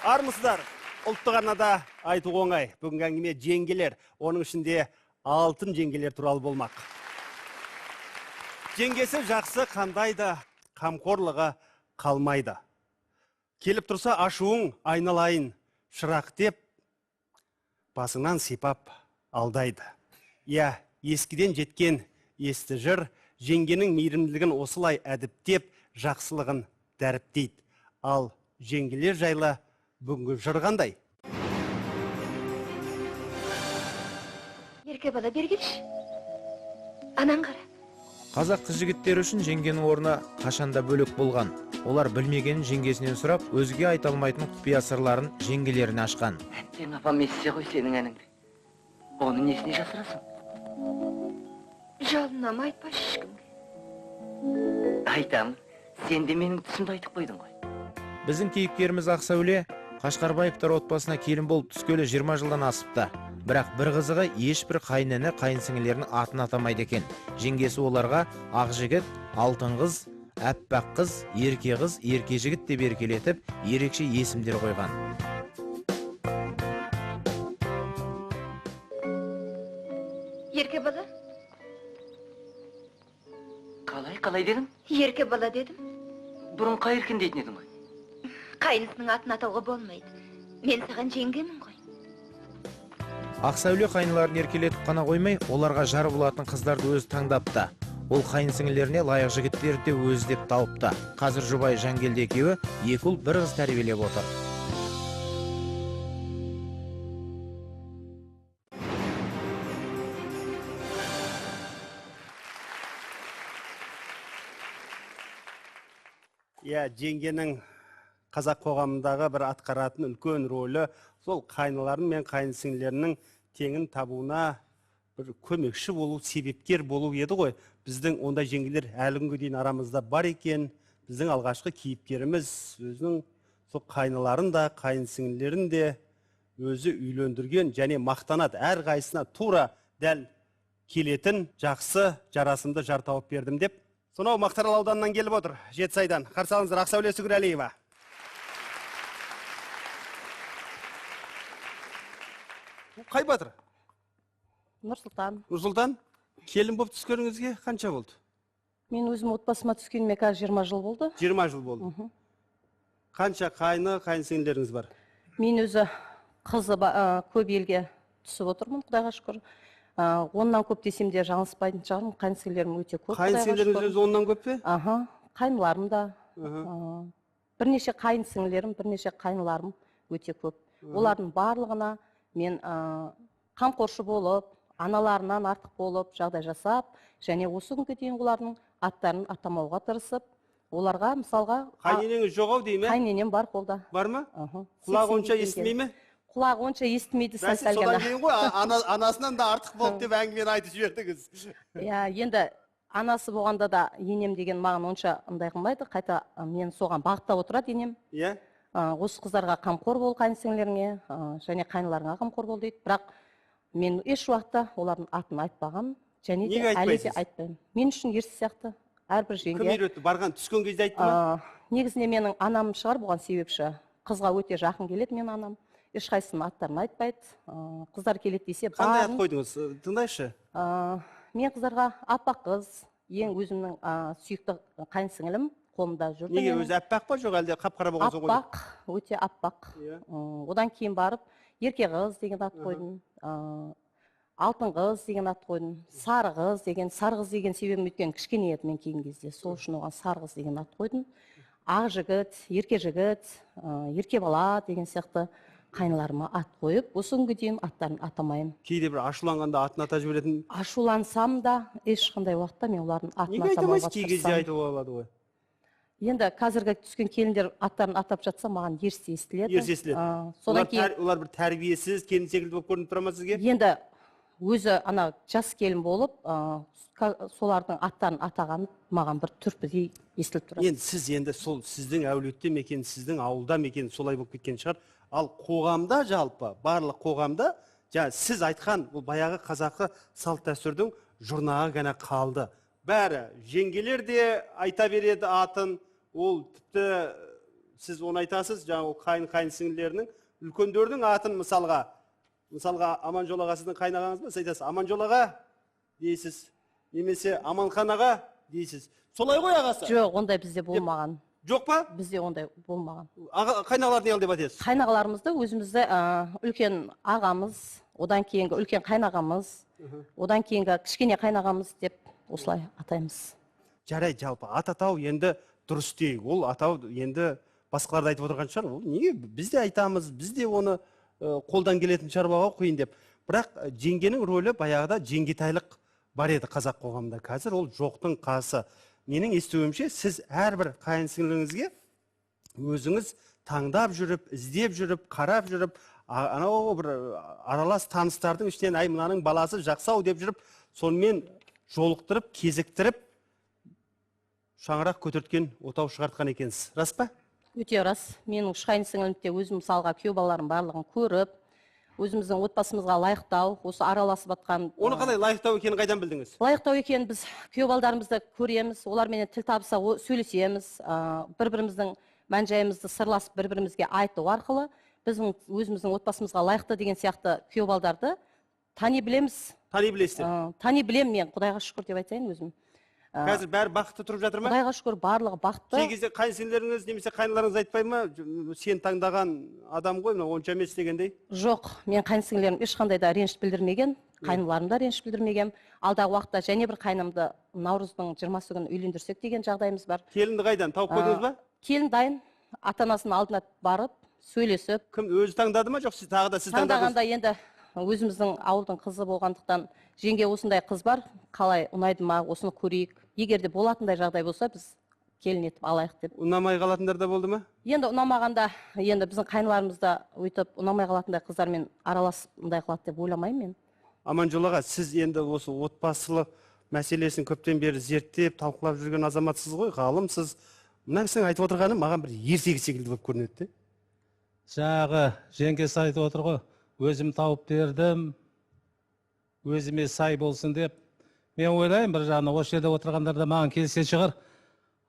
Армысыздар, ұлттық арнада айту оңай. Бүгінгі әңгіме жеңгелер, оның ішінде алтын жеңгелер туралы болмақ. Жеңгесі жақсы, қандай да қамқорлығы қалмайды. Келіп тұрса ашуың айналайын, шырақ деп басыңнан сипап алдайды. Иә, ескіден жеткен есті жыр, жеңгенің мейірімділігін осылай әдіптеп, жақсылығын дәріптейді. Ал жеңгелер жайлы бүгінгі жыр қандай? Ерке бала, бері келші. Анаң қара. Қазақ қыз жігіттері үшін жеңгенің орны қашанда бөлек болған. Олар білмегенін жеңгесінен сұрап, өзге айта алмайтын құпия сырларын жеңгелеріне ашқан. Әттең, апам естісе ғой сенің әніңді. Оны несіне жасырасың? Жалынам, айтпашы ешкімге. Айтамын, сен де менің түсімді айтып қойдың ғой. Біздің кейіпкеріміз Ақсәуле Қашқарбаевтар отбасына келін болып түскелі 20 жылдан асыпты. Бірақ бір қызығы, ешбір қайын іні қайын сіңілерінің атын атамайды екен. Жеңгесі оларға ақ жігіт, алтын қыз, әппақ қыз, ерке қыз, ерке жігіт деп еркелетіп, ерекше есімдер қойған. Ерке бала? Қалай, қалай дедің? Ерке бала дедім. Бұрын қай еркін дейтін едің ғой? Қайнысының атын атауға болмайды. Мен саған жеңгемін ғой. Ақсәуле қайныларын еркелетіп қана қоймай, оларға жар болатын қыздарды өзі таңдапты. Ол қайын сіңілеріне лайық жігіттерді де өзі деп тауыпты. Қазір жұбайы Жангелді екеуі екі ұл бір қыз тәрбиелеп отыр. Иә, жеңгенің қазақ қоғамындағы бір атқаратын үлкен рөлі сол қайныларының мен қайын сіңлілерінің теңін табуына бір көмекші болу, себепкер болу еді ғой. Біздің ондай жеңгелер әлі күнге дейін арамызда бар екен. Біздің алғашқы кейіпкеріміз өзінің сол қайныларын да, қайын сіңлілерін де өзі үйлендірген және мақтанады. Әрқайсысына тура дәл келетін жақсы жарасымды жар тауып бердім деп. Сонау Мақтаарал ауданынан келіп отыр, Жетісайдан. Қарсы алыңыздар, Ақсәуле Сүгірәлиева. Қай батыр? Нұрсұлтан. Нұрсұлтан, келін болып түскеніңізге қанша болды? Мен өзім отбасыма түскеніме қазір 20 жыл болды. 20 жыл болды. Қанша қайны, қайын сіңлілеріңіз бар? Мен өзі қызы көп елге түсіп отырмын, Құдайға шүкір. Оннан көп десем де жаңылыспайтын шығармын, қайын сіңлілерім өте көп, Қайын Құдайға сіңлілеріңіз шүкір. өзі оннан көп пе? Аха, қайныларым да. Бірнеше қайын сіңлілерім, бірнеше қайныларым өте көп. Олардың барлығына мен қамқоршы болып, аналарынан артық болып жағдай жасап, және осы күнге дейін олардың аттарын атамауға тырысып, оларға мысалға Қайын енеңіз жоқ ау деймін, ә? Қайын енем бар қолда. Бар ма? Аха. Құлағы онша Сексенге естімей ме? Құлағы онша естімейді, Бәсе, сәл-сәл содан ғана. кейін ғой, анасынан да артық болды деп әңгімені айтып жібердіңіз. Иә, енді анасы болғанда да енем деген маған онша ындай қылмайды, қайта мен соған бағыттап отырады енем. Иә. Осы қыздарға қамқор бол, қайын сіңлілеріңе, және қайныларыңа қамқор бол дейді. Бірақ мен еш уақытта олардың атын айтпағанмын, және де Неге әлі де айтпайсыз? айтпаймын. Мен үшін ерсі сияқты әрбір жеңге. Кім үйретті? Барған түскен кезде айтты ма? Негізінде менің анам шығар бұған себепші. Қызға өте жақын келеді менің анам. Ешқайсысының аттарын айтпайды. Қыздар келеді десе, Қандай ат барын қойдыңыз? Тыңдайшы. Мен қыздарға аппақ қыз, ең өзімнің, сүйікті қайын сіңілім қолымда жүрді. Неге менің. өзі аппақ па, жоқ әлде қап-қара болған соң қойдың? Аппақ, өте аппақ. Одан кейін барып ерке қыз деген ат қойдым. Алтын қыз деген ат қойдым. Сары қыз деген, сары қыз деген себебім өйткені кішкене еді мен келген кезде. Сол үшін оған сары қыз деген ат қойдым. Ақ жігіт, ерке жігіт, ерке бала деген сияқты қайныларыма ат қойып, осы күнге дейін аттарын атамаймын. Кейде бір ашуланғанда атын атап жіберетін. Ашулансам да ешқандай уақытта мен олардың атын Неге айта алмайсыз? атамауға Кей кезде тырысамын. айтуға болады ғой. Енді қазіргі түскен келіндер аттарын атап жатса, маған ерсі естіледі. Ерсі естіледі. Содан кейін Олар бір тәрбиесіз келін секілді болып көрініп тұра ма сізге? Енді өзі ана жас келін болып, солардың аттарын атаған маған бір түрпідей естіліп тұрады. Енді сіз енді сол сіздің әулетте ме екен, сіздің ауылда ма екен, солай болып кеткен шығар. Ал қоғамда жалпы, барлық қоғамда, жаңа сіз айтқан бұл баяғы қазақы салт дәстүрдің жұрнағы ғана қалды. Бәрі жеңгелер де айта береді атын, ол тіпті Сіз оны айтасыз, жаңа ол қайын қайын сіңлілерінің үлкендердің атын мысалға Аманжол аға сіздің қайынағаңыз ба? Сіз айтасыз Аманжол аға дейсіз, немесе Аманхан аға дейсіз. Солай ғой ағасы? Жоқ, ондай бізде болмаған. Жоқ па? Бізде ондай болмаған. Аға, қайнағаларды не деп атайсыз? Қайнағаларымызды өзімізді үлкен ағамыз, одан кейінгі үлкен қайнағамыз, одан кейінгі кішкене қайнағамыз деп осылай атаймыз. Жарайды, жалпы ат атау енді дұрыс дейік. Ол атау енді басқалар да айтып отырған шығар. Ол неге біз де айтамыз, біз де оны қолдан келетін шаруаға қиын деп. Бірақ жеңгенің рөлі баяғыда жеңгетайлық бар еді қазақ қоғамында. Қазір ол жоқтың қасы. Менің естуімше, сіз әрбір қайын сіңліңізге өзіңіз таңдап жүріп, іздеп жүріп, қарап жүріп, анау бір аралас таныстардың ішінен ай мынаның баласы жақсы ау деп жүріп, сонымен жолықтырып, кезіктіріп, шаңырақ көтерткен, отау шығартқан екенсіз. Рас па? Өте рас. Менің үш қайын сіңілім де өзім мысалға күйеу балаларым барлығын көріп, өзіміздің отбасымызға лайықтау, осы араласып атқан. Оны қалай лайықтау екенін қайдан білдіңіз? Лайықтау екенін біз күйеу балдарымызды көреміз, оларменен тіл табыса сөйлесеміз, бір-біріміздің мән-жайымызды сырласып бір-бірімізге айту арқылы біздің өзіміздің отбасымызға лайықты деген сияқты күйеу балдарды тани білеміз. Тани білесіздер? Тани білемін мен, Құдайға шүкір деп айтайын өзім. Қазір бәрі бақытты тұрып жатыр ма? Құдайға шүкір, барлығы бақытты. Кей кезде қайын сіңлілеріңіз немесе қайынларыңыз айтпай ма, сен таңдаған адам ғой, мынау онша емес дегендей? Жоқ, мен қайын сіңлілерім ешқандай да реніш білдірмеген, қайынларым да реніш білдірмеген. Алдағы уақытта және бір қайнымды наурыздың 20 күні үйлендірсек деген жағдайымыз бар. Келінді қайдан тауып қойдыңыз ба? Келін дайын, ата-анасының алдына барып, сөйлесіп. Кім өзі таңдады ма, жоқ сіз тағы да сіз таңдадыңыз? Таңдағанда енді өзіміздің ауылдың қызы болғандықтан, жеңге осындай қыз бар, қалай ұнайды ма, осыны көрейік. Егер де болатындай жағдай болса, біз келін етіп алайық деп. Ұнамай қалатындар да болды ма? Енді ұнамағанда, енді біздің қайныларымыз да өйтіп ұнамай қалатындай қыздармен араласып мындай қылады деп ойламаймын мен. Аманжол аға, сіз енді осы отбасылық мәселесін көптен бері зерттеп, талқылап жүрген азаматсыз ғой, ғалымсыз. Мына кісінің айтып отырғаны маған бір ертегі секілді болып көрінеді де. Жаңағы жеңгесі айтып отыр ғой, өзім тауып бердім, өзіме сай болсын деп. Мен ойлаймын, бір жағынан осы жерде отырғандар да маған келісетін шығар.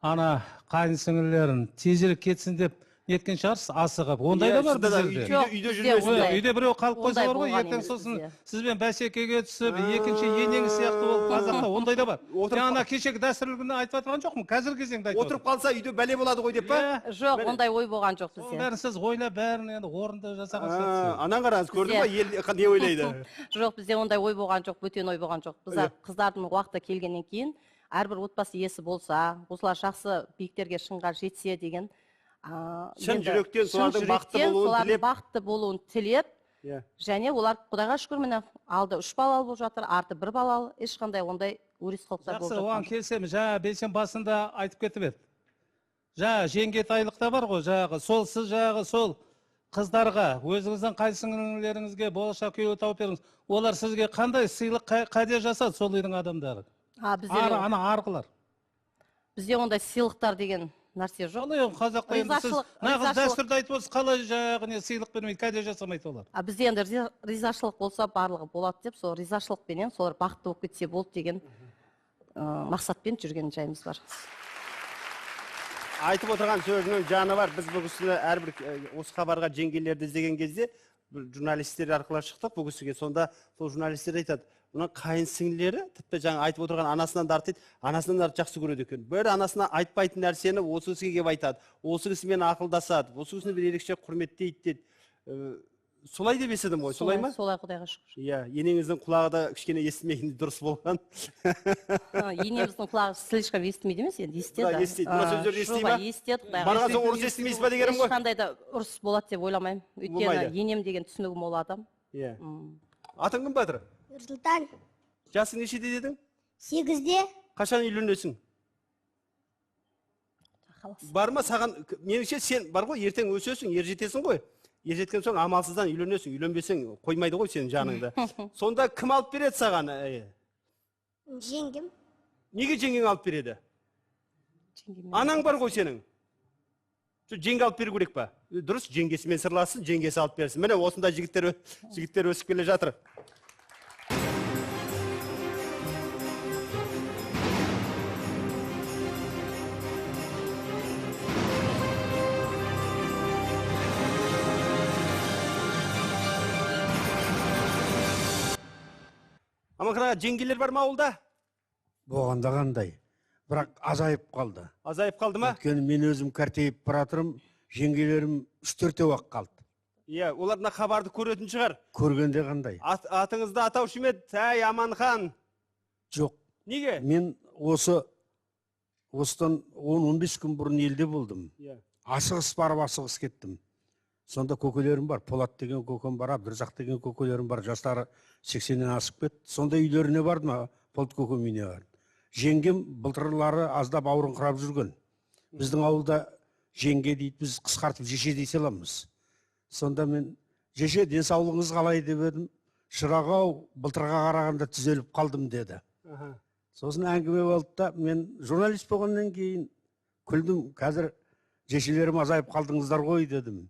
Ана қайын сіңлілерін тезірек кетсін деп неткен шығарсыз, асығып. Ондай да бар біздерде. Үйде жүрмесін. Үйде біреу қалып қойса бар ғой, ертең сосын сізбен бәсекеге түсіп, екінші енеңіз сияқты болып қазақта ондай да бар. Мен ана кешегі дәстүрлі күні айтып жатқан жоқпын, қазіргі кезеңді айтып. Отырып қалса үйде бәле болады ғой деп па? Жоқ, ондай ой болған жоқ бізде. Бәрін сіз ойлап, бәрін енді орында жасаған сияқтысыз. Анан қараңыз, көрдің ба, ел не ойлайды? Жоқ, бізде ондай ой болған жоқ, бөтен ой болған жоқ. Біз қыздардың уақыты келгеннен кейін әрбір отбасы иесі болса, осылар жақсы биіктерге шыңға жетсе деген шын жүректен солардың бақытты болуын тілеп, және олар Құдайға шүкір міне алды 3 балалы болып жатыр, арты 1 балалы, ешқандай ондай өрес қылықтар болып жатқан. Жақсы, оған келісемін. Жаңа белсен басында айтып кетіп еді. Жаңа жеңгетайлық та бар ғой, жаңағы сол сіз жаңағы сол қыздарға, өзіңіздің қайын сіңлілеріңізге болашақ күйеу тауып беріңіз. Олар сізге қандай сыйлық қаде жасады сол үйдің адамдары? Ана арғылар. Бізде ондай сыйлықтар деген нәрсе жоқ. Қалай қазақта енді сіз нағыз дәстүрді айтып отырсыз, қалай жаңағы не сыйлық бермейді, кәде жасамайды олар? А бізде енді ризашылық болса барлығы болады деп, сол ризашылықпенен солар бақытты болып кетсе болды деген мақсатпен жүрген жайымыз бар. Айтып отырған сөзінің жаны бар. Біз бұл кісіні әрбір осы хабарға жеңгелерді іздеген кезде журналистер арқылы шықтық бұл кісіге. Сонда сол журналистер айтады, мұның қайын сіңлілері тіпті жаңа айтып отырған анасынан да артық, анасынан да жақсы көреді екен. Бір анасына айтпайтын нәрсені осы кісіге келіп айтады, осы кісімен ақылдасады, осы кісіні бір ерекше құрметтейді дейді. Солай деп естідім ғой, солай ма? Солай, Құдайға шүкір. Иә, енеңіздің құлағы да кішкене естімеген дұрыс болған. Енеміздің құлағы слишком естімейді емес, енді естеді. Естиді. Мына сөздерді ести ма? Естиді, Құдайға. Барған соң ұрыс естімейсіз ба дегенім ғой? Ешқандай да ұрыс болады деп ойламаймын. Өйткені енем деген түсінігім ол адам. Иә. Атың кім, батыр? Нұрсұлтан. Жасың нешеде дедің? 8-де. Қашан үйленесің? Бар ма саған, меніңше сен бар ғой, ертең өсесің, ер жетесің ғой. Ер жеткен соң амалсыздан үйленесің, үйленбесең қоймайды ғой сенің жаныңды. Сонда кім алып береді саған? Жеңгем. Неге жеңгең алып береді? Анаң бар ғой сенің. Жеңге алып беру керек па? Дұрыс, жеңгесімен сырлассын, жеңгесі алып берсін. Міне осындай жігіттер өсіп келе жатыр. Аманхан аға, жеңгелер бар ма ауылда? Болғанда қандай, бірақ азайып қалды. Азайып қалды ма? Өйткені мен өзім кәртейіп баратырмын, жеңгелерім 3-4-ақ қалды. Иә, олар мына хабарды көретін шығар. Көргенде қандай? Атыңызды атаушы ма еді, әй, Аманхан? Жоқ. Неге? Мен осыдан 10-15 күн бұрын елде болдым. Асығыс барып, асығыс кеттім. Сонда көкелерім бар, Полат деген көкем бар, Абдырзақ деген көкелерім бар, жастары 80-нен асып кетті. Сонда үйлеріне бардым, Полат көкем үйіне бардым. Жеңгем былтырлары аздап ауырыңқырап жүрген. Біздің ауылда жеңге дейді, біз қысқартып жеше дей саламыз. Сонда мен, жеше, денсаулығыңыз қалай деп едім, шырақ ау, былтырға қарағанда түзеліп қалдым деді. Сосын әңгіме болды да, мен журналист болғаннан кейін күлдім, қазір жешелерім азайып қалдыңыздар ғой дедім.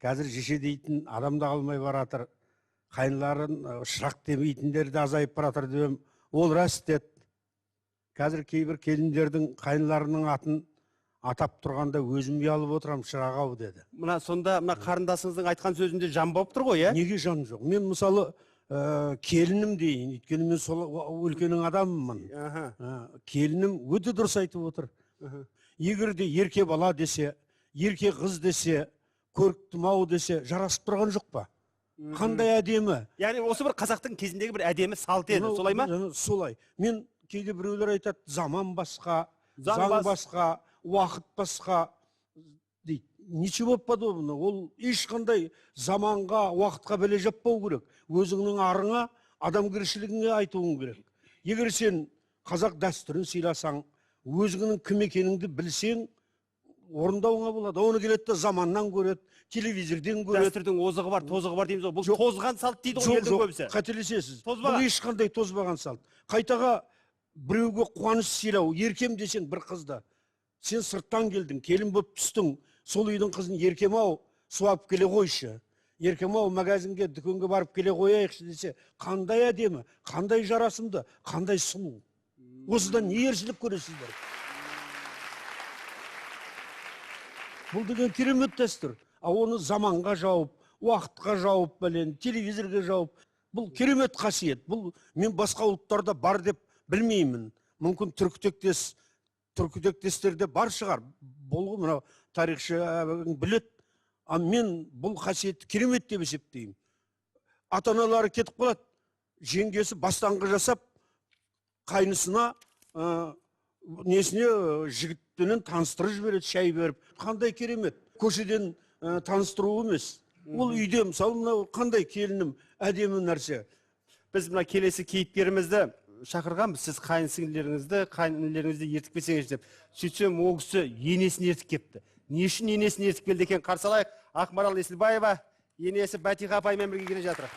Қазір жеше дейтін адам да қалмай баратыр, қайынларын шырақ демейтіндер де азайып баратыр деп едім. Ол рас деді. Қазір кейбір келіндердің қайынларының атын атап тұрғанда өзім ұялып отырамын, шырақ ау деді. Мына сонда мына қарындасыңыздың айтқан сөзінде жан болып тұр ғой, ә? Неге жан жоқ? Мен мысалы келінім дейін, өйткені мен сол өлкенің адамымын. Келінім өте дұрыс айтып отыр. Егер де ерке бала десе, ерке қыз десе, көрікті мау десе, жарасып тұрған жоқ па? Қандай әдемі. Яғни осы бір қазақтың кезіндегі бір әдемі салт еді, солай ма? Солай. Мен кейде біреулер айтады, заман басқа, заң басқа, уақыт басқа дейді. Ничего подобного. Ол ешқандай заманға, уақытқа бәле жаппау керек. Өзіңнің арыңа, адамгершілігіңе айтуың керек. Егер сен қазақ дәстүрін сыйласаң, өзіңнің кім екеніңді білсең, орындауыңа болады. Оны келеді де заманнан көреді, телевизорден көреді. Дәстүрдің озығы бар, тозығы бар дейміз ғой. Бұл тозған салт дейді ғой елдің көбісі. Жоқ, қателесесіз. Бұл ешқандай тозбаған салт. Қайтаға біреуге қуаныш сыйлау, еркем десең бір қызды. Сен сырттан келдің, келін болып түстің, сол үйдің қызын еркем ау, су алып келе қойшы. Еркем ау, магазинге, дүкенге барып келе қояйықшы десе, қандай әдемі, қандай жарасымды, қандай сұлу. Осыдан не ерсілік көресіздер? Бұл деген керемет дәстүр. А оны заманға жауып, уақытқа жауып, бәлен, телевизорға жауып. Бұл керемет қасиет. Бұл мен басқа ұлттарда бар деп білмеймін. Мүмкін түркітектестерде бар шығар. Болғы мынау тарихшы біледі. А мен бұл қасиетті керемет деп есептеймін. Ата-аналары кетіп қалады. Жеңгесі бастаңғы жасап, қайнысына, несіне жігітпенен таныстырып жібереді, шай беріп. Қандай керемет. Көшеден таныстыру емес. Ол үйде, мысалы, мынау қандай келінім, әдемі нәрсе. Біз мына келесі кейіпкерімізді шақырғанбыз, сіз қайын сіңлілеріңізді, қайын інілеріңізді ертіп келсеңіз деп. Сөйтсем, ол кісі енесін ертіп кепті. Не үшін енесін ертіп келді екен? Қарсы алайық. Ақмарал Есілбаева, енесі Бәтиға апаймен бірге келе жатыр.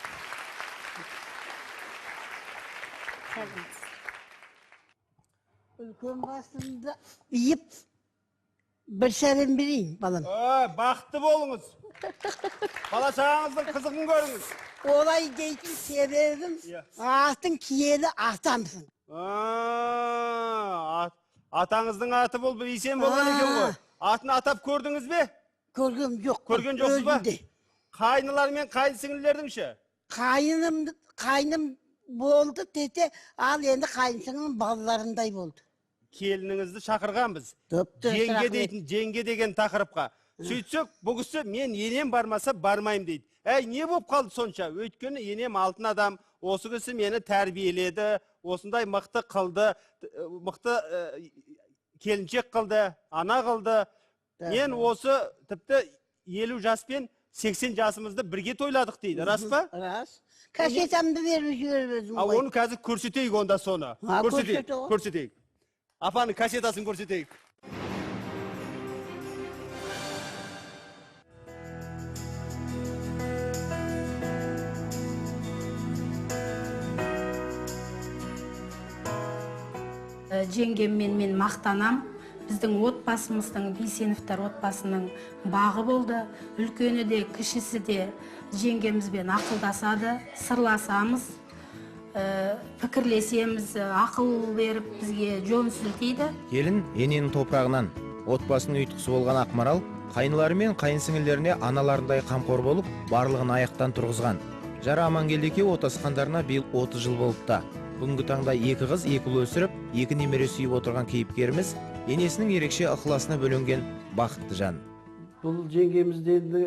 Үлкен басымды иіп, бір сәлем берейін, балам. Бақытты болыңыз. Бала шағаңыздың қызығын көріңіз. Олай дейтін себебім, аттың киелі атамсың. Атаңыздың аты болып Бейсен болған екен ғой. Атын атап көрдіңіз бе? Көргем жоқ. Көрген жоқсыз ба? Қайнылар мен қайын сіңлілердің ше? Қайным болды тете, ал енді қайын сіңлім балаларындай болды. Келініңізді шақырғанбыз. Жеңге дейтін, жеңге деген тақырыпқа. Сөйтсек, бұл кісі мен енем бармаса бармаймын дейді. Әй, не болып қалды сонша? Өйткені енем алтын адам, осы кісі мені тәрбиеледі, осындай мықты қылды, мықты келіншек қылды, ана қылды. Мен осы тіпті 50 жас пен 80 жасымызды бірге тойладық дейді. Рас па? Рас. Кассетамды беріп жіберіп. А оны қазір көрсетейік онда соны. Көрсетейік, көрсетейік. Апаның кассетасын көрсетейік. Жеңгеммен мен мақтанам. Біздің отбасымыздың, Бейсеновтар отбасының бағы болды. Үлкені де, кішісі де жеңгемізбен ақылдасады, сырласамыз, пікірлесеміз, ақыл беріп бізге жөн сілтейді. Келін ененің топырағынан, отбасының ұйытқысы болған Ақмарал қайнылары мен қайын сіңілдеріне аналарындай қамқор болып, барлығын аяқтан тұрғызған. Жары Амангелді екеуі отасқандарына биыл 30 жыл болыпты. Бүгінгі таңда 2 қыз, 2 ұл өсіріп, 2 немере сүйіп отырған кейіпкеріміз енесінің ерекше ықыласына бөленген бақытты жан. Бұл жеңгемізде енді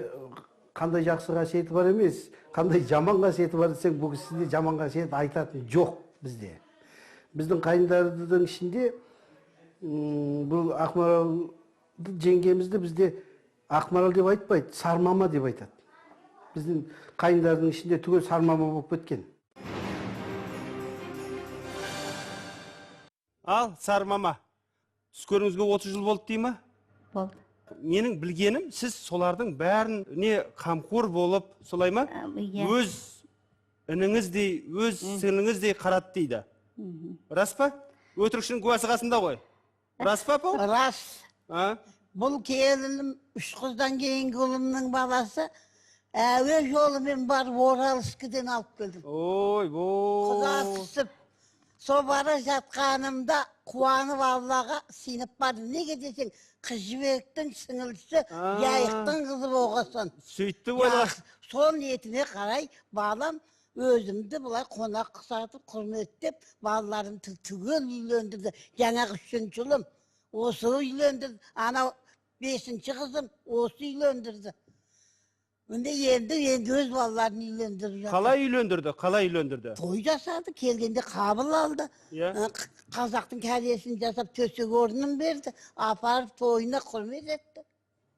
қандай жақсы қасиеті бар емес, қандай жаман қасиеті бар десең, бұл кісіде жаман қасиет айтатын жоқ бізде. Біздің қайындардың ішінде бұл Ақмарал жеңгемізді бізде Ақмарал деп айтпайды, Сармама деп айтады. Біздің қайындардың ішінде түгел Сармама болып кеткен. Ал, Сармама, түскеніңізге 30 жыл болды дей ма? Болды. Менің білгенім, сіз солардың бәріне қамқор болып, солай ма? Иә. Өз ініңіздей, өз сіңліңіздей қарады дейді. Рас па? Өтірікшінің куәсі қасында ғой. Рас па, апау? Рас. Бұл келінім 3 қыздан кейінгі ұлымның баласы, әуе жолымен барып Оралскіден алып келдім. Ой, бой. Құда түсіп, со бара жатқанымда қуанып Аллаға сеніп бардым. Неге десең, Қыз Жібектің сіңілісі Жайықтың қызы болғасын. Сөйтті ойла. Сол ниетіме қарай балам өзімді былай қонақ қысатып, құрметтеп, балаларымды түгел үйлендірді. Жаңағы 3-ші ұлым осы үйлендірді, анау 5-ші қызым осы үйлендірді. Міне енді өз балаларын үйлендіріп жатыр. Қалай үйлендірді? Қалай үйлендірді? Той жасады, келгенде қабыл алды. Қазақтың кәресін жасап төсек орнын берді, апарып тойына құрмет етті.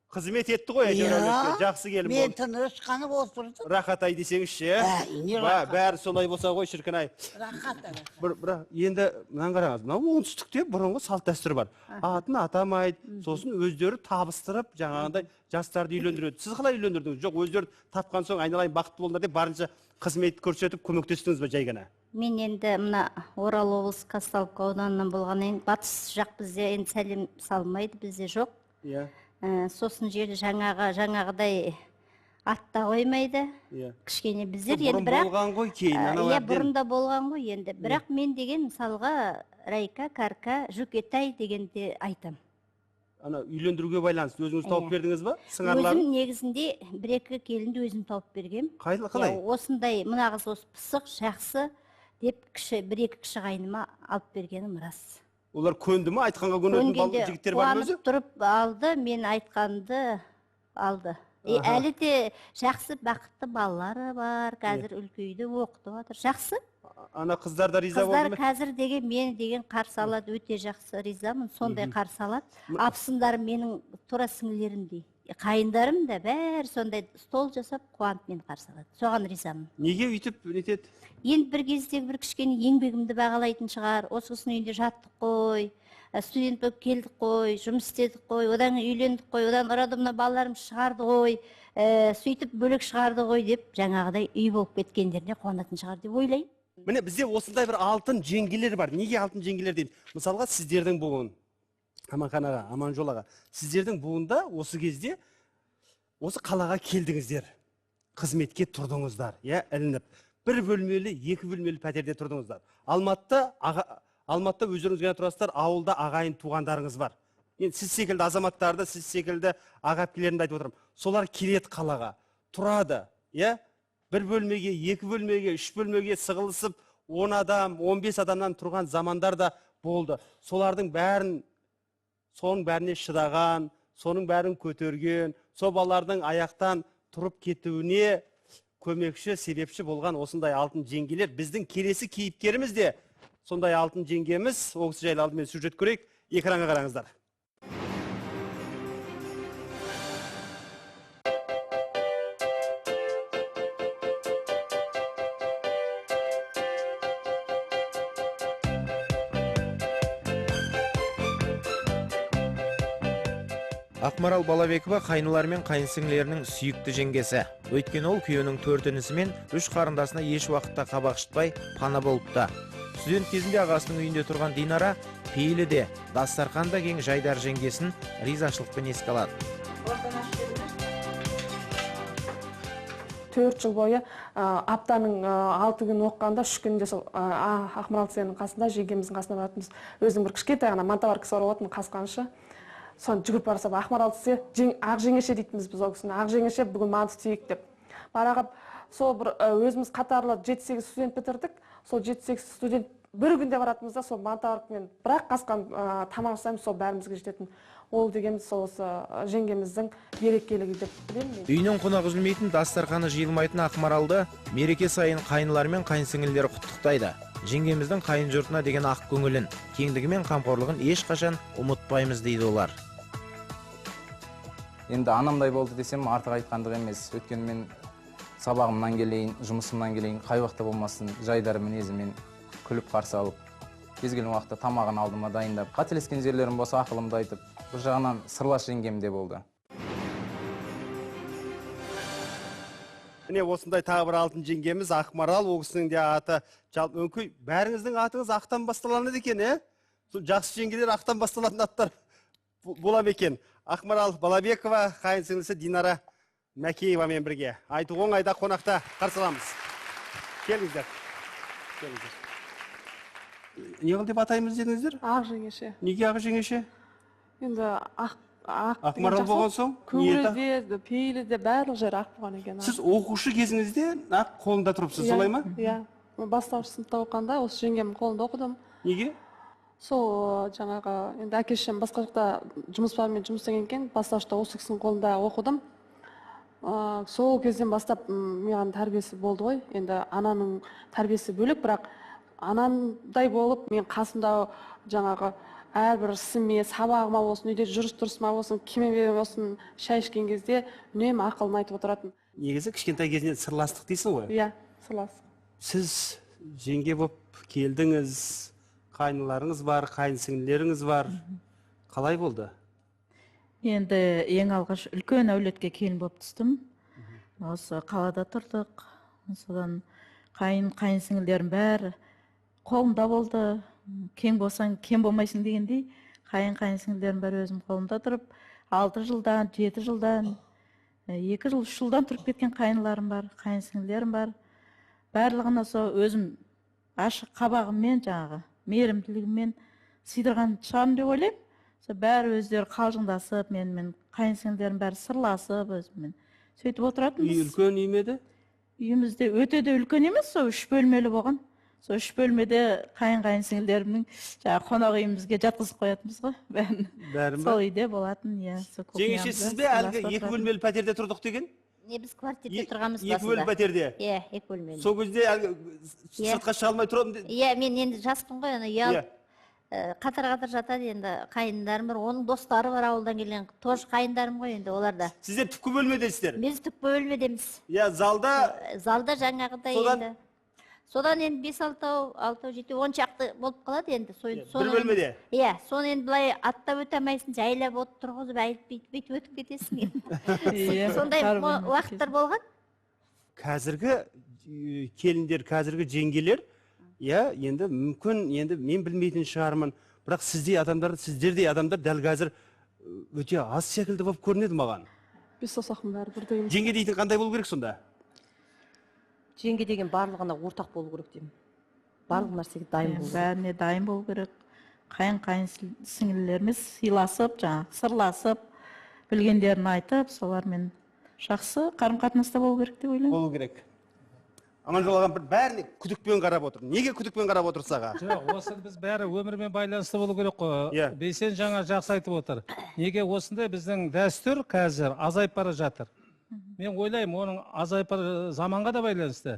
Қызмет етті ғой, әйтеуір әулетке. Жақсы келін болды. Мен болды. Тыныш қанып отырдым. Рахат ай десеңізші, ә? Бәрі солай болса ғой, шіркін ай. Рахат ай. Бірақ енді мынаны қараңыз, мынау оңтүстікте бұрынғы салт дәстүр бар. Атын атамайды, сосын өздері табыстырып, жаңағындай жастарды үйлендіреді. Сіз қалай үйлендірдіңіз? Жоқ, өздері тапқан соң айналайын бақытты болыңдар деп барынша қызмет көрсетіп көмектестіңіз бе жай ғана? Мен енді мына Орал облысы Казталовка ауданынан болғаннан кейін батыс жақ бізде енді сәлем салмайды, бізде жоқ. Иә. Сосын жерді жаңағыдай атта қоймайды. Кішкене біздер енді бірақ болған ғой кейін, анау иә, бұрында болған ғой енді. Бірақ мен деген мысалға Райка, Карка, Жүкетай дегенде айтам. Ана үйлендіруге байланысты өзіңіз тауып бердіңіз ба? Сыңарларын? Өзім негізінде 1-2 келінді өзім тауып бергем. Қалай? Осындай мына қыз осы пысық, жақсы деп 1-2 кіші қайныма алып бергенім рас. Олар көнді ме? Айтқанға көнетін жігіттер бар ма өзі? Қуанып тұрып алды, мен айтқанды алды. Әлі де жақсы бақытты балалары бар, қазір үлкейді, оқытып жатыр. Жақсы. Ана қыздар да риза болды ма? Қыздар қазір деген мені деген қарсы алады, өте жақсы ризамын, сондай қарсы алады. Апсындарым менің тура сіңілерімдей. Қайындарым да бәрі сондай стол жасап қуанып мені қарсы алады. Соған ризамын. Неге өйтіп нетеді? Енді бір кездегі бір кішкене еңбегімді бағалайтын шығар. Осы кісінің үйінде жаттық қой, студент болып келдік қой, жұмыс істедік қой, одан үйлендік қой, одан роддомнан балаларым шығарды ғой, сөйтіп бөлек шығарды ғой деп жаңағыдай үй болып кеткендеріне қуанатын шығар деп ойлаймын. Міне бізде осындай бір алтын жеңгелер бар. Неге алтын жеңгелер деймін? Мысалға сіздердің буын, Аманхан аға, Аманжол аға, сіздердің буында осы кезде осы қалаға келдіңіздер, қызметке тұрдыңыздар, иә, ілініп. 1 бөлмелі, 2 бөлмелі пәтерде тұрдыңыздар. Алматыда өздеріңіз ғана тұрасыздар, ауылда ағайын туғандарыңыз бар. Енді сіз секілді азаматтарды, сіз секілді аға әпкелерімді айтып отырмын. Солар келеді қалаға, тұрады, иә? 1 бөлмеге, 2 бөлмеге, 3 бөлмеге сығылысып 10 адам, 15 адамнан тұрған замандар да болды. Солардың бәрін, соның бәріне шыдаған, соның бәрін көтерген, сол балалардың аяқтан тұрып кетуіне көмекші, себепші болған осындай алтын жеңгелер. Біздің келесі кейіпкеріміз де сондай алтын жеңгеміз. Ол кісі жайлы алдымен сюжет көрейік, экранға қараңыздар. Ақмарал Балабекова қайнылары мен қайынсіңлерінің сүйікті жеңгесі. Өйткені ол күйеуінің 4 інісі мен 3 қарындасына еш уақытта қабақ шытпай пана болыпты. Студент кезінде ағасының үйінде тұрған Динара пейілі де, дастархан да кең жайдар жеңгесін ризашылықпен еске алады. 4 жыл бойы аптаның 6 күн оқығанда 3 күнде сол Ақмарал тізенің қасында, жеңгеміздің қасына баратынбыз. Өзінің бір кішкентай ғана мантоваркасы бар болатын, қасқаншы. Соны жүгіріп бара салып, Ақмарал тізе, ақ жеңеше дейтінбіз біз ол кісіні, ақ жеңеше бүгін манты түйейік деп. Бара қап, сол бір өзіміз қатарлы 7-8 студент бітірдік. Сол 7-8 студент Бір күнде баратынбыз да, сол мантоваркамен бір-ақ қасқан тамақ жасаймыз, сол бәрімізге жететін. Ол дегеніміз сол осы жеңгеміздің берекелігі деп білемін мен. Үйінен қонақ үзілмейтін, дастарханы жиылмайтын Ақмаралды мереке сайын қайынлары мен қайын сіңілілері құттықтайды. Жеңгеміздің қайын жұртына деген ақ көңілін, кеңдігі мен қамқорлығын ешқашан ұмытпаймыз дейді олар. Енді анамдай болды десем артық айтқандық емес. Өйткені мен сабағымнан келейін, жұмысымнан келейін, қай уақытта болмасын жайдары мінезімен күліп қарсы алып, кез келген уақытта тамағын алдыма дайындап, қателескен жерлерім болса ақылымды айтып, бір жағынан сырлас жеңгем де болды. Міне осындай тағы бір алтын жеңгеміз Ақмарал, ол кісінің де аты жалпы өңкей, бәріңіздің атыңыз ақтан басталанады екен, ә? Сол жақсы жеңгелер ақтан басталатын аттар бола ма екен? Ақмарал Балабекова, қайын сіңлісі Динара Мәкеевамен бірге. Айту оңайда қонақта қарсы аламыз. Келіңіздер. Келіңіздер. Не қыл деп атаймыз дедіңіздер? Ақ жеңеше. Неге ақ жеңеше? Енді ақ Ақмарал болған соң? Көңілі де, пейілі де, барлық жері ақ болған екен. Сіз оқушы кезіңізде ақ қолында тұрыпсыз, солай ма? Иә. Бастауыш сыныпта оқығанда осы жеңгемнің қолында оқыдым. Неге? Сол жаңағы енді әке шешем басқа жақта жұмыс бабымен жұмыс істеген екен, бастауышта осы кісінің қолында оқыдым. Сол кезден бастап маған тәрбиесі болды ғой. Енді ананың тәрбиесі бөлек, бірақ анамдай болып мен қасымда жаңағы әрбір ісіме, сабағыма болсын, үйде жүріс тұрысыма болсын, киіміме болсын, шай ішкен кезде үнемі ақылын айтып отыратын. Негізі кішкентай кезінен сырластық дейсің ғой? Иә, сырластық. Сіз жеңге болып келдіңіз, қайныларыңыз бар, қайын сіңлілеріңіз бар. Қалай болды? Енді ең алғаш үлкен әулетке келін болып түстім. Осы қалада тұрдық. Содан қайын сіңілдерім бәрі қолымда болды. Кең болсаң, кем болмайсың дегендей, қайын сіңілдерім бәрі өзім қолымда тұрып, 6 жылдан, 7 жылдан, 2 жыл, 3 жылдан тұрып кеткен қайынларым бар, қайын сіңілдерім бар. Барлығына сол өзім ашық қабағыммен, жаңағы мейірімділігіммен сыйдырған шығармын деп ойлаймын. Сол бәрі өздері қалжыңдасып, менімен қайын сіңілдерім бәрі сырласып өзіммен сөйтіп отыратынбыз. Үй үлкен үй ме еді? Үйімізде өте де үлкен емес, сол 3 бөлмелі болған. Сол 3 бөлмеде қайын сіңілдерімнің жаңағы қонақ үйімізге жатқызып қоятынбыз ғой бәрін. Бәрін бе? Сол үйде болатын, иә. Жеңеше, сіз бе әлгі 2 бөлмелі пәтерде тұрдық деген? Не, біз квартирде тұрғанбыз басында. 2 бөлмелі пәтерде? Иә, 2 бөлмелі. Сол кезде әлгі сыртқа шыға алмай тұрамын. Иә, мен енді жаспын ғой, ана ұялып қатар-қатар жатады енді қайындарым бар, оның достары бар ауылдан келген, тоже қайындарым ғой енді олар да. Сіздер түпкі бөлмедесіздер? Біз түпкі бөлмедеміз. Иә, залда? Залда жаңағыдай енді. Содан енді 5-6, 6-7, 10 шақты болып қалады енді. Бір бөлмеде? Иә, соны енді былай аттап өте алмайсың, жайлап от тұрғызып, әйтіп өтіп кетесің енді. Сондай уақыттар болған. Қазіргі келіндер, қазіргі жеңгелер, иә, енді мүмкін, енді мен білмейтін шығармын, бірақ сіздей адамдар, сіздердей адамдар дәл қазір өте аз секілді болып көрінеді маған. Бес саусақтың бәрі бірдей. Жеңге дейтін қандай болу керек сонда? Жеңге деген барлығына ортақ болу керек деймін. Барлық нәрсеге дайын болу керек. Бәріне дайын болу керек. Қайын сіңілілеріміз сыйласып, жаңағы сырласып, білгендерін айтып, солармен жақсы қарым-қатынаста болу керек деп ойлаймын. Болу керек. Аманжол ағам бір бәріне күдікпен қарап отыр. Неге күдікпен қарап отырсыз аға? Жоқ, осы біз бәрі өмірмен байланысты болу керек қой. Бейсен жаңа жақсы айтып отыр. Неге осындай біздің дәстүр қазір азайып бара жатыр? Мен ойлаймын, оның азайып заманға да байланысты.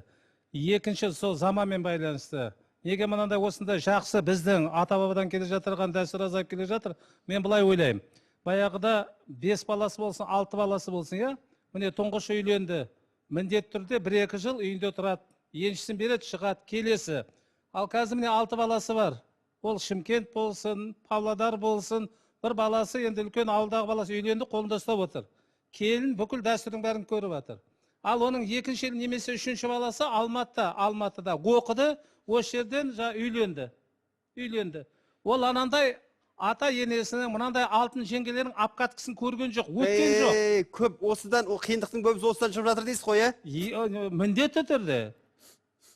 Екінші, сол заманмен байланысты. Неге мынандай осындай жақсы біздің ата-бабадан келе жатырған дәстүр азайып келе жатыр? Мен былай ойлаймын. Баяғыда 5 баласы болсын, 6 баласы болсын, иә? Міне тұңғыш үйленді. Міндетті түрде 1-2 жыл үйінде тұрады. Еншісін береді, шығады, келесі. Ал қазір міне 6 баласы бар. Ол Шымкент болсын, Павлодар болсын, бір баласы енді үлкен ауылдағы баласы үйленді, қолында ұстап отыр. Келін бүкіл дәстүрдің бәрін көріп жатыр. Ал оның екінші немесе үшінші баласы Алматыда оқыды, осы жерден үйленді. Үйленді. Ол анандай ата енесінің мынандай алтын жеңгелерінің обкаткасын көрген жоқ, өткен жоқ. Көп осыдан, қиындықтың көбісі осыдан шығып жатыр дейсіз ғой, ә? Міндетті түрде.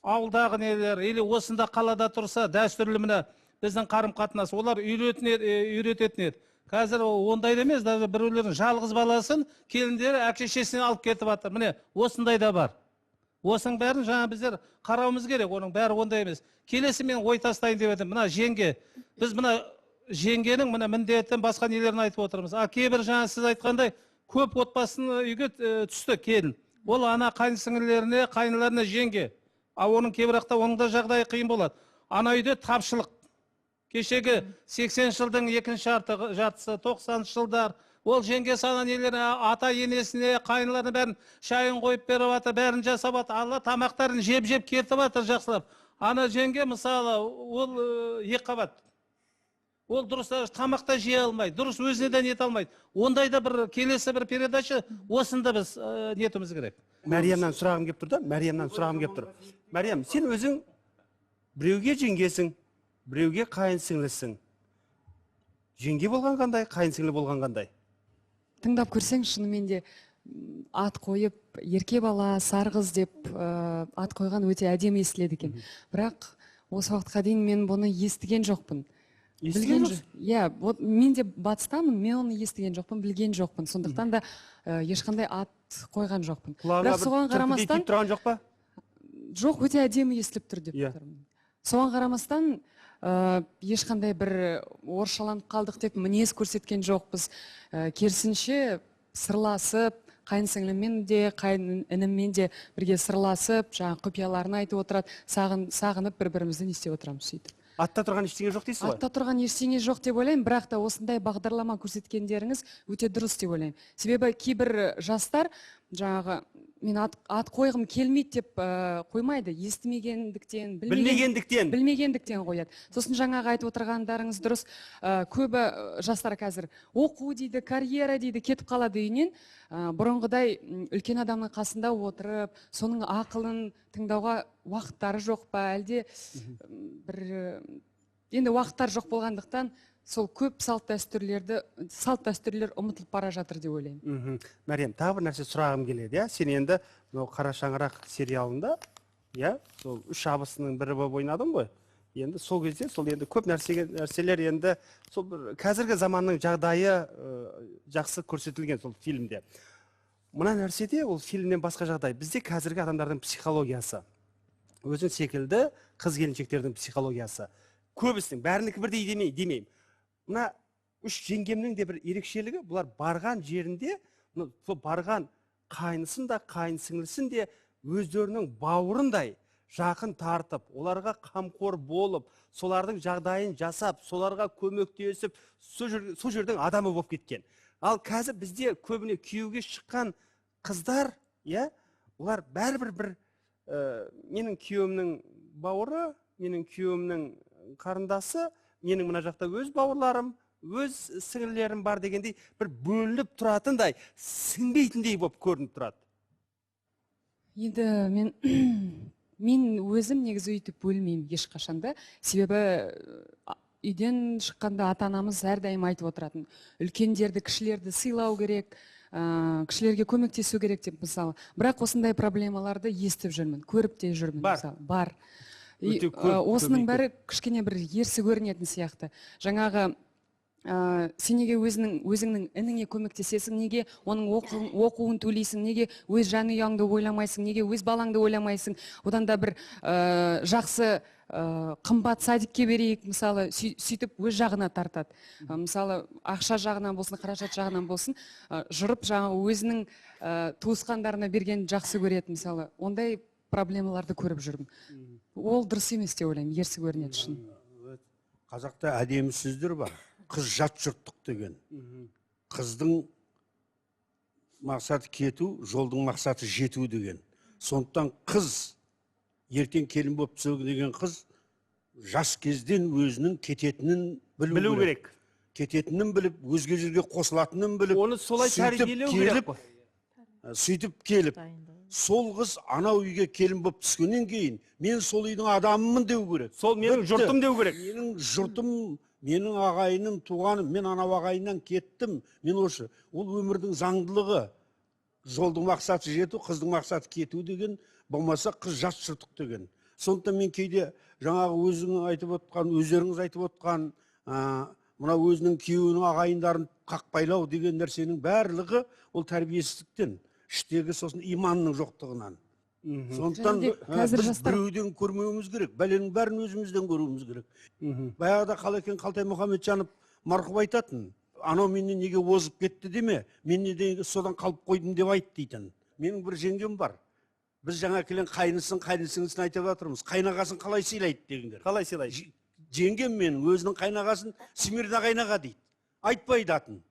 Ауылдағы нелер, или осында қалада тұрса, дәстүрлі міне біздің қарым-қатынас, олар үйрететін еді. Қазір ондай да емес, даже біреулердің жалғыз баласын келіндері әке шешесінен алып кетіп жатыр. Міне осындай да бар. Осының бәрін жаңа біздер қарауымыз керек, оның бәрі ондай емес. Келесі мен ой тастайын деп едім, мына жеңге. Біз мына жеңгенің мына міндетін, басқа нелерін айтып отырмыз. А кейбір жаңа сіз айтқандай көп отбасының үйге түсті келін. Ол ана қайын сіңлілеріне, қайынларына жеңге. А оның кейбір уақытта оның да жағдайы қиын болады. Ана үйде тапшылық. Кешегі 80 жылдың екінші жартысы, 90 жылдар, ол жеңгесі ана нелеріне, ата енесіне, қайынларына бәрін шайын қойып беріп жатыр, бәрін жасап жатыр, алла тамақтарын жеп-жеп кетіп жатыр жақсылап. Ана жеңге мысалы, ол екі қабат. Ол дұрыс тамақ та жей алмайды, дұрыс өзіне де нете алмайды. Ондай да бір келесі бір передача осында біз нетуіміз керек. Мәриямнан сұрағым келіп тұр да, Мәриямнан сұрағым келіп тұр. Мәриям, сен өзің біреуге жеңгесің, біреуге қайын сіңлісің. Жеңге болған қандай, қайын сіңлі болған қандай? Тыңдап көрсең, шынымен де ат қойып, ерке бала, сары қыз деп ат қойған өте әдемі естіледі екен. Бірақ осы уақытқа дейін мен бұны естіген жоқпын. Естіген жоқсың? Иә, мен де батыстамын, мен оны естіген жоқпын, білген жоқпын. Сондықтан да ешқандай ат қойған жоқпын. Бірақ соған қарамастан тұрған жоқ па? Жоқ, өте әдемі естіліп тұр деп тұрмын. Соған қарамастан ешқандай бір орысшаланып қалдық деп мінез көрсеткен жоқпыз. Керісінше сырласып, қайын сіңліммен де, қайын ініммен де бірге сырласып, жаңа құпияларын айтып отырады, сағынып бір-бірімізді не істеп отырамыз сөйтіп. Атта тұрған ештеңе жоқ дейсіз ғой? Атта тұрған ештеңе жоқ деп ойлаймын, бірақ та осындай бағдарлама көрсеткендеріңіз өте дұрыс деп ойлаймын. Себебі кейбір жастар жаңағы мен ат қойғым келмейді деп қоймайды, естімегендіктен, білмегендіктен қояды. Сосын жаңағы айтып отырғандарыңыз дұрыс, көбі жастар қазір оқу дейді, карьера дейді, кетіп қалады үйінен. Бұрынғыдай үлкен адамның қасында отырып, соның ақылын тыңдауға уақыттары жоқ па, әлде бір енді уақыттар жоқ болғандықтан сол көп салт дәстүрлер ұмытылып бара жатыр деп ойлаймын. Мәриям, тағы бір нәрсе сұрағым келеді, иә? Сен енді мынау Қара шаңырақ сериалында, иә, сол үш абысының бірі болып ойнадың ғой. Енді сол кезде сол енді көп нәрселер енді сол бір қазіргі заманның жағдайы жақсы көрсетілген сол фильмде. Мына нәрседе ол фильмнен басқа жағдай. Бізде қазіргі адамдардың психологиясы, өзің секілді қыз келіншектердің психологиясы. Көбісінің, бәрінікі бірдей демеймін. Мына үш жеңгемнің де бір ерекшелігі, бұлар барған жерінде, сол барған қайнысын да, қайын сіңлісін де өздерінің бауырындай жақын тартып, оларға қамқор болып, солардың жағдайын жасап, соларға көмектесіп, сол жердің адамы болып кеткен. Ал қазір бізде көбіне күйеуге шыққан қыздар, иә, олар бәрібір бір менің күйеуімнің бауыры, менің күйеуімнің қарындасы, менің мына жақта өз бауырларым, өз сіңлілерім бар дегендей бір бөлініп тұратындай, сіңбейтіндей болып көрініп тұрады. Енді мен өзім негізі өйтіп бөлмеймін ешқашанда. Себебі үйден шыққанда ата-анамыз әрдайым айтып отыратын. Үлкендерді, кішілерді сыйлау керек, кішілерге көмектесу керек деп мысалы. Бірақ осындай проблемаларды естіп жүрмін, көріп те жүрмін. Бар. Бар. Осының бәрі кішкене бір ерсі көрінетін сияқты. Жаңағы сен неге өзіңнің ініңе көмектесесің, неге оның оқуын төлейсің, неге өз жанұяңды ойламайсың, неге өз балаңды ойламайсың, одан да бір жақсы қымбат садикке берейік, мысалы, сөйтіп өз жағына тартады. Мысалы, ақша жағынан болсын, қаражат жағынан болсын, жырып жаңағы өзінің туысқандарына берген жақсы көреді, мысалы. Ондай проблемаларды көріп жүрмін. Ол дұрыс емес деп ойлаймын, ерсі көрінеді шын. Қазақта әдемі сөздер бар. Қыз жат жұрттық деген. Қыздың мақсаты кету, жолдың мақсаты жету деген. Сондықтан қыз, ертең келін болып түседі деген қыз, жас кезден өзінің кететінін білу керек. Кететінін біліп, өзге жерге қосылатынын біліп, оны солай тәрбиелеу керек қой. Сөйтіп келіп, сол қыз анау үйге келін болып түскеннен кейін, мен сол үйдің адамымын деу керек. Сол менің жұртым деу керек. Менің жұртым, менің ағайыным, туғаным, мен анау ағайыннан кеттім. Мен осы, ол өмірдің заңдылығы. Жолдың мақсаты жету, қыздың мақсаты кету деген, болмаса қыз жат жұрттық деген. Сондықтан мен кейде жаңағы өзің айтып отқан, өздеріңіз айтып отқан, мына өзінің күйеуінің ағайындарын қақпайлау деген нәрсенің барлығы ол тәрбиесіздіктен, іштегі сосын иманның жоқтығынан. Сондықтан біз біреуден көрмеуіміз керек, бәленің бәрін өзімізден көруіміз керек. Баяғыда Қалекең Қалтай Мұхамеджанов марқұм айтатын, анау менен неге озып кетті деме, мен неден содан қалып қойдым деп айт дейтін. Менің бір жеңгем бар. Біз жаңа келген қайнысын, қайнысыңысын айтып жатырмыз. Қайнағасын қалай сыйлайды дегендер. Қалай сыйлайды? Жеңгем менің өзінің қайнағасын Смирна қайнаға дейді. Айтпайды атын.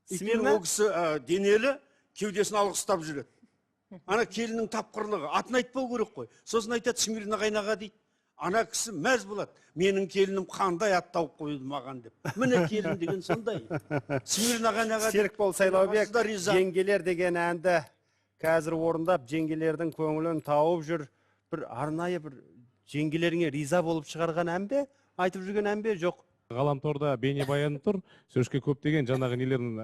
Өйткені ол кісі денелі, кеудесін алғыстап жүреді. Ана келіннің тапқырлығы, атын айтпау керек қой. Сосын айтады Смирна қайнаға дейді. Ана кісі мәз болады. Менің келінім қандай ат тауып қойды маған деп. Міне келін деген сондай. Смирна қайнаға. Серікбол Сайлаубек, жеңгелер деген әнді қазір орындап, жеңгелердің көңілін тауып жүр. Бір арнайы бір жеңгелеріңе риза болып шығарған ән бе? Айтып жүрген ән бе? Жоқ. Ғаламторда бейнебаян тұр. Сөзге көптеген жаңағы нелерін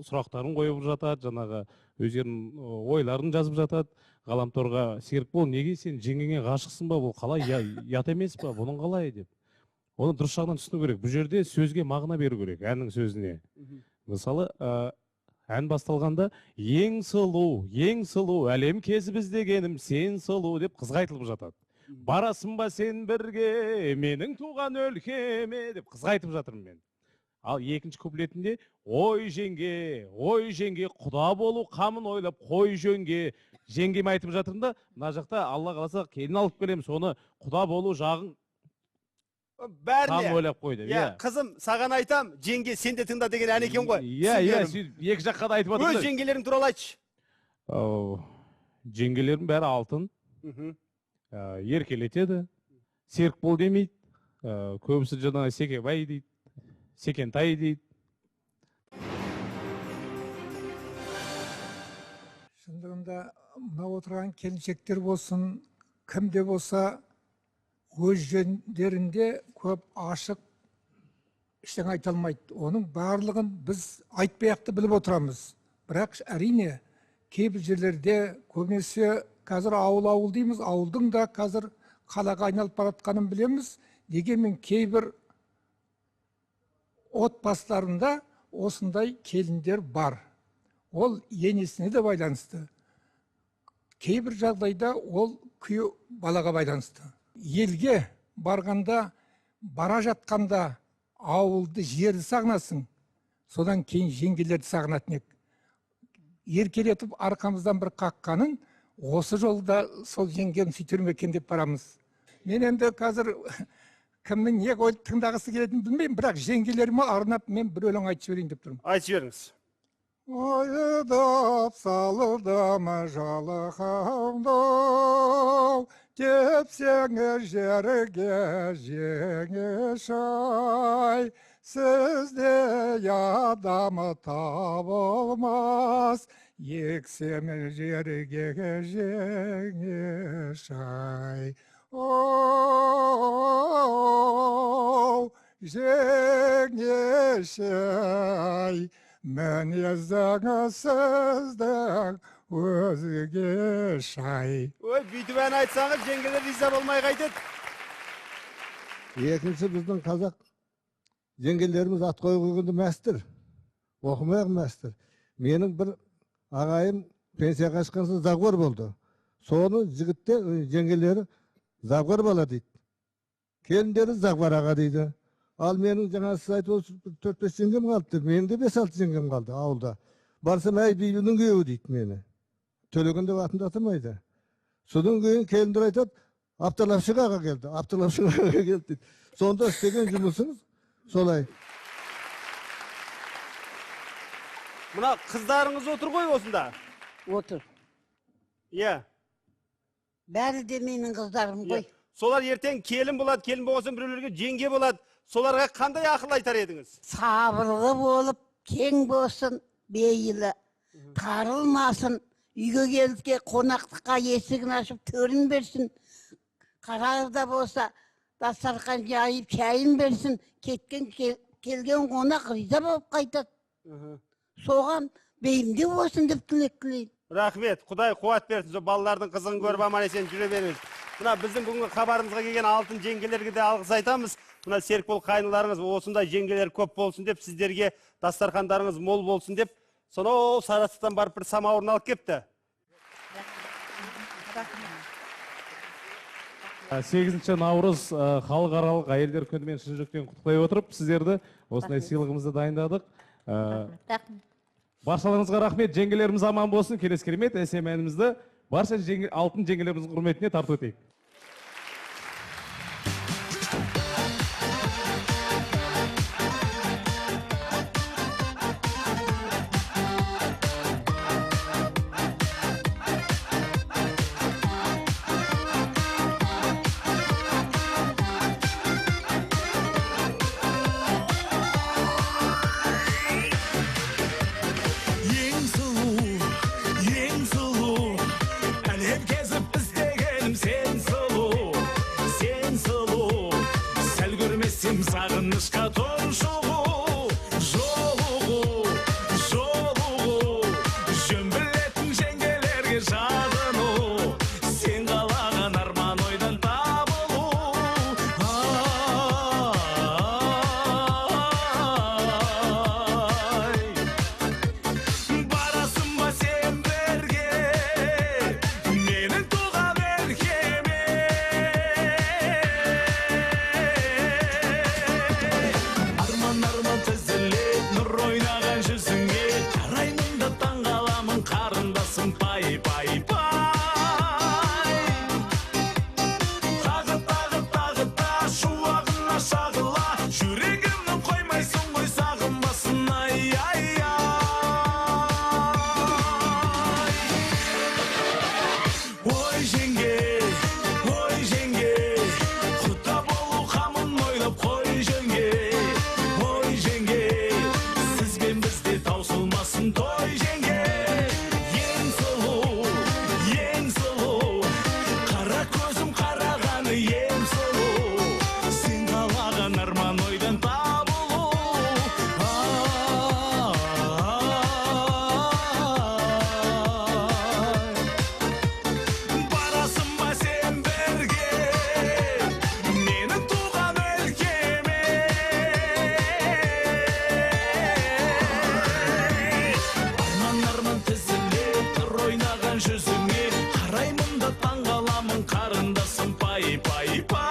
сұрақтарын қойып жатады, жаңағы өздерінің ойларын жазып жатады. Ғаламторға Серікбол, неге сен жеңгеңе ғашықсың ба, бұл қалай, ұят емес па, бұның қалай деп. Оны дұрыс жағынан түсіну керек. Бұл жерде сөзге мағына беру керек, әннің сөзіне. Мысалы, ән басталғанда ең сұлу, ең сұлу, әлем кезіп іздегенім сен сұлу деп қызға айтылып жатады. Барасың ба сен бірге, менің туған өлкеме деп қызға айтып жатырмын мен. Ал екінші куплетінде ой жеңге, ой жеңге, құда болу қамын ойлап қой жөнге, жеңгеме айтып жатырмын да, мына жақта Алла қаласа келін алып келемін, соны құда болу жағын бәріне қам ойлап қой деп. Иә, қызым, саған айтам, жеңге сен де тыңда деген ән екен ғой. Иә, иә, екі жаққа да айтып жатыр. Өз жеңгелерің туралы айтшы. Жеңгелерім бәрі алтын. Еркелетеді. Серікбол демейді. Көбісі жаңағы Секебай дейді. Секентай дейді. Шындығында мына отырған келіншектер болсын, кімде болса өз жөндерінде көп ашық ештеңе айта алмайды. Оның барлығын біз айтпай-ақ та біліп отырамыз. Бірақ әрине кейбір жерлерде көбінесе қазір ауыл-ауыл дейміз, ауылдың да қазір қалаға айналып бара жатқанын білеміз. Дегенмен кейбір отбасыларында осындай келіндер бар. Ол енесіне де байланысты. Кейбір жағдайда ол күйеу балаға байланысты. Елге барғанда, бара жатқанда ауылды, жерді сағынасың. Содан кейін жеңгелерді сағынатын ек. Еркелетіп арқамыздан бір қаққанын осы жолда сол жеңгем сөйтер ме екен деп барамыз. Мен енді қазір кімнің не қойып тыңдағысы келетінін білмеймін, бірақ жеңгелеріме арнап мен бір өлең айтып жіберейін деп тұрмын. Айтып жіберіңіз. Ойдап салдым жалықымды, тепсеңіз жерге жеңешай, сіздей адам табылмас, ексем жерге жеңешай. Оу, жеңешай, мінезіңіз сіздің өзге шай. Ой, бүйтіп ән айтсаңыз, жеңгелер риза болмай қайтеді. Екінші, біздің қазақ жеңгелеріміз ат қойып қойғанда мәстір, оқымай-ақ мәстір. Менің бір ағайым пенсияға шыққан соң завгор болды. Соны жігіттер, жеңгелері завгор бала дейді. Келіндері завгор аға дейді. Ал менің жаңа сіз айтып отырсыз, 4-5 жеңгем қалды деп, менің де 5-6 жеңгем қалды ауылда. Барсам, әй, Бибінің күйеуі дейді мені. Төлеген деп атымды атамайды. Содан кейін келіндер айтады, Апталапшық аға келді, Апталапшық аға келді дейді. Сонда істеген жұмысыңыз солай. Мына қыздарыңыз отыр ғой осында? Отыр. Иә. Бәрі де менің қыздарым ғой. Солар ертең келін болады, келін болған соң біреулерге жеңге болады. Соларға қандай ақыл айтар едіңіз? Сабырлы болып, кең болсын, бейілі, тарылмасын, үйге келсе қонақтыққа есігін ашып төрін берсін, қарарда болса дастархан жайып шайын берсін, кеткен келген қонақ риза болып қайтады. Соған бейімдеу болсын деп тілек тілеймін. Рахмет, Құдай қуат берсін, сол балалардың қызығын көріп аман есен жүре беріңіз. Мына біздің бүгінгі хабарымызға келген алтын жеңгелерге де алғыс айтамыз. Мына Серікбол қайныларыңыз осындай жеңгелер көп болсын деп, сіздерге дастархандарыңыз мол болсын деп, сонау Сарыарқадан барып бір самауырын алып кепті. Рахмет. 8 наурыз халықаралық әйелдер күнімен шын жүректен құттықтай отырып, сіздерді осындай сыйлығымызды дайындадық. Рахмет. Баршаларыңызға рахмет, жеңгелеріміз аман болсын. Келесі керемет әсем әнімізді барша алтын жеңгелеріміздің құрметіне тарту етейік. Сағынышқа тұншығу, жолығу, жолығу, жөн білетін жеңгелерге жағыну, сен қалаған арман ойдан табылу. Ай, барасың ба сен бірге, менің туған өлкеме? Арман тізіліп, нұр ойнаған жүзіңе қараймын да таңғаламын, қарындасым, пай, пай, пай. Тағы, тағы, тағы да шуағына шағыла, жүрегімнің қоймайсың ғой сағынбасын, ай, ай, ай. Ой, жеңге, ой, жеңге, құда болу қамын ойлап қой жеңге. Ой, жеңге, сіз бен бізде таусылмасын той, жеңге. Ең сұлу, ең сұлу, қара көзім қарағаны ең сұлу, сен қалаған арман ойдан табылу. Ай, барасың ба сен бірге, менің туған өлкеме? Арман, арман тізіліп, тұр ойнаған жүзіңе қараймын да таңғаламын, қарындасым, пай, пай, пай.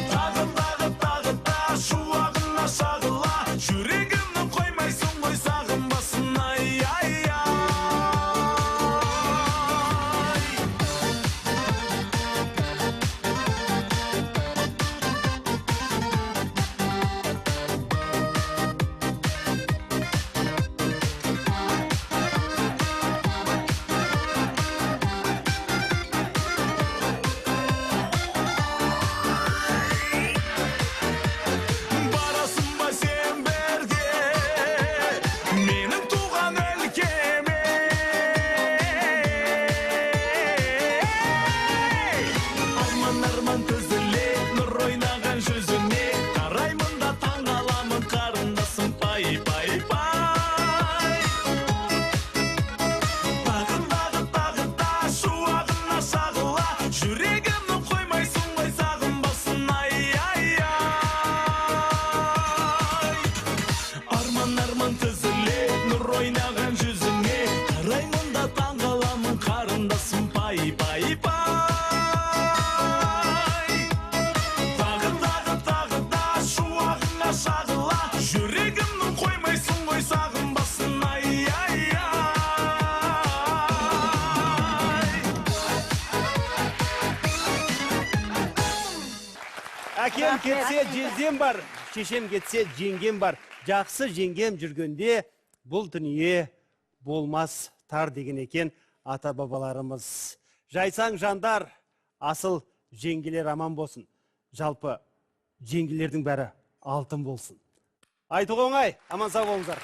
Тағы, тағы, тағы да шуағына шағыла, жүрегімнің қоймайсың ғой сағынбасын, ай, ай, ай. Барасың ба сен бірге, менің туған өлкеме? Арман, арман тізіліп, нұр ойнаған жүзіңе қараймын да таңғаламын, қарындасым, пай, пай, пай. Тағы, тағы, тағы да шуағына шағыла, жүрегімнің қоймайсың ғой сағынбасын, ай, ай, ай. Арман, арман тізіліп, нұр ойнаған жүзіңе қараймын да таңғаламын, қарындасым, пай, пай, пай. Тағы, тағы, тағы да шуағына шағыла, жүрегімнің қоймайсың ғой сағынбасын, ай, ай, ай. Әкем кетсе жездем бар, шешем кетсе жеңгем бар. Жақсы жеңгем жүргенде бұл дүние болмас тар деген екен ата бабаларымыз. Жайсаң жандар, асыл жеңгелер аман болсын. Жалпы жеңгелердің бәрі алтын болсын. Айтуға оңай, аман сау болыңыздар.